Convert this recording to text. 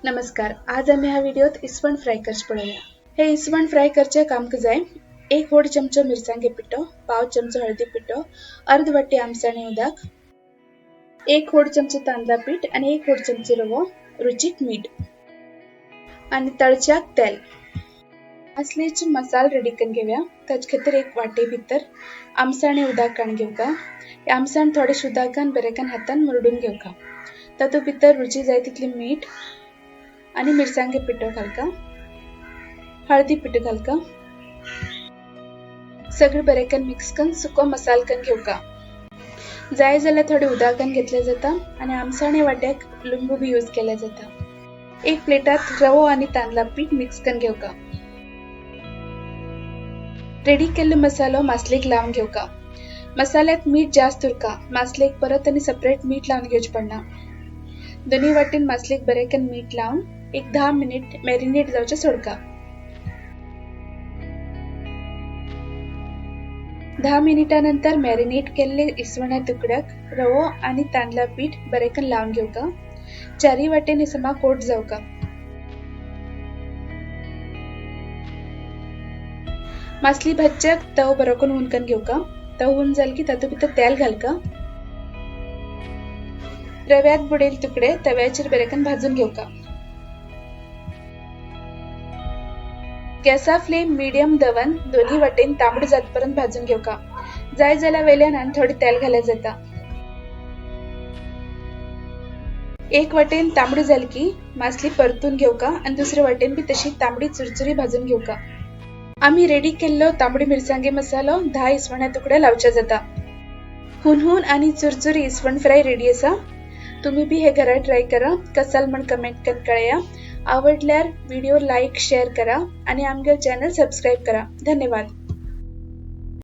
नमस्कार, आज आमी ह्या व्हिडिओत इसवण फ्राय करचे पळोवया। हे इसवण फ्राय करचे आमकां जाय एक व्हड चमचो मिरसांगे पिठो, पाव चमचो हळदी पिठो, अर्द वाटी आमसाणे उदक, एक व्हड चमचो तांदळा पीठ आनी एक व्हड चमचो रवो, रुचीक मीठ आनी तळच्याक तेल। असलेच मसाल रेडी करून घेऊया। ताचे खातीर एक वाटे भितर आमसाणे उदक काडून घेवका। आमसाण थोडेश उदकान बरेकान हातान मुरडून घेवका। तातूंत भितर रुची जाय तितली मीठ आनी मिरसांगे पिठो घालका, हळदी पिठो घालका। सगळे बरेकान मिक्स करून सुको मसाल करून घेवका। जाय जाल्यार थोडे उदकान घेतले जाता आनी आमसाणे वाट्याक लिंबू बी यूज केले जाता। एक प्लेटात रवो आनी तांदळा पीठ मिक्स करून घेवका। रेडी केल्लो मसालो मासलेक लावन घेवका। मसाल्यात मीठ जास्त उरका, मासलेक परत आनी सेपरेट मीठ लावन घेवचें पडना। दोनी वाटेन मासलेक बरें मीठ लावन एक 10 मिनिट मॅरिनेट जावचें सोडका। 10 मिनिटां नंतर मॅरिनेट केल्ले इसवणा तुकड्याक रवो आनी तांदळा पीठ बरें लावन घेवका। चारी वाटेन इसमा कोट जावका। मासली भाजच्याक तव बरो करून हुनकन घेवका। तव हुन जाल की तातूंत भितर तेल घालका। रव्यात बुडेल तुकडे तव्याचेर बरेकन भाजून घेवका। गॅसा फ्लेम मीडियम दवन दोन्ही वाटेन तांबडे जातपर्यंत भाजून घेवका। जाय जाल्यार वेल्यान आनी थोडे तेल घाल्यार जाता। एक वाटेन तांबडी जाल की मासली परतून घेवका आनी दुसरे वाटेन बी तशी तांबडी चुरचुरी भाजून घेवका। आमी रेडी केल्लो तांबडी मिरसांगे मसालो 10 इसवणा तुकडे लावच्या जाता। हुनहुन आनी चुरचुरी इसवण फ्राय रेडी आसा। तुम्ही बी हे घरा ट्राय करा। कसाल म्हण कमेंट करून कळया। आवडल्यार व्हिडिओ लाईक शेअर करा आणि आमगे चॅनल सबस्क्राईब करा। धन्यवाद।